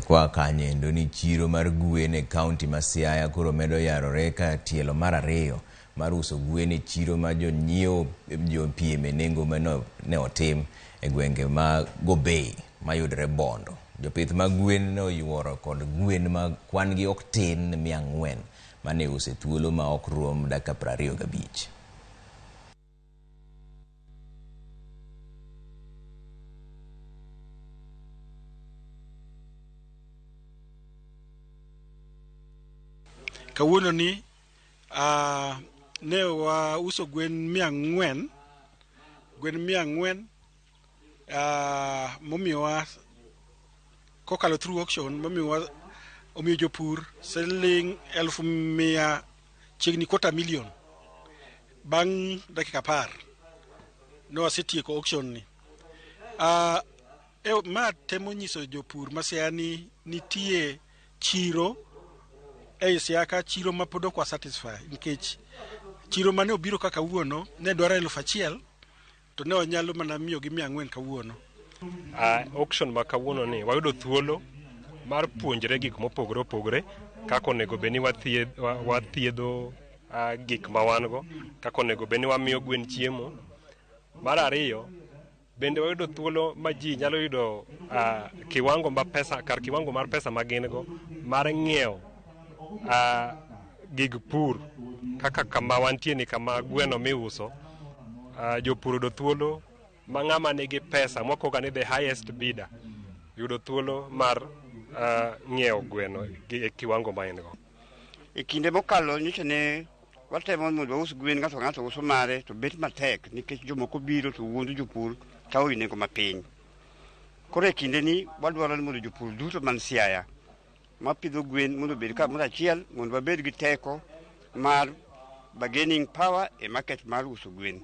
Kwa kanyendo ni chiro mar gwen e kaunti ma Siaya koro medo yarore ka tielo mar ariyo mar uso gwen e chiro ma jonyiewo jopiem e nengo mane ne otim e gwenge ma Gobei mayudore Bondo. Jopith mag gwen ne oyuoro kod gwen ma kwan gi ok tin 400 mane iuso e thuolo ma ok rom dakika 25. Kawuono ni ne wauso gwen 400, gwen 400 momiyowa kokalo through auction, momiyowa omiyo jopur siling 100,000, chiegni quarter million. Bang' dakika 10 ne wasetieko auction ni. Ma temo nyiso jopur ma Siaya ni nitie chiro ei Siaya ka, chiro ma pod ok wa satisfy, nikech chiro mane obiro ka kawuono ne dwaro 1000 to ne wanyalo mana miyogi 400 kawuono. Auction ma kawuono ni wayudo thuolo mar puonjre gik mopogore opogore, kaka onego bed ni wathiedho gik ma wan go, kaka onego bed ni wamiyo gwen chiemo. Mar ariyo, bende wayudo thuolo ma ji nyalo yudo kiwango ma pesa, kar kiwango mar pesa ma gin go mar ng'iewo gig pur kaka kama wantie ni, kama gweno miuso. Jopur yudo thuolo ma ng'ama nigi pesa mwakoga ni the highest bidder yudo thuolo mar ng'iewo gweno e kiwango ma en go. E kinde mokalo nyocha ne watemo mondo waus gwen, ng'ato ka ng'ato uso mare, to bet matek nikech jomoko biro to wuondo jopur kawo nengo mapiny. Koro e kinde ni wadwaro ni mondo jopur duto man Siaya mapidho gwen mondo obed kamoro achiel, mondo wabed gi teko mar bargaining power e market mar uso gwen.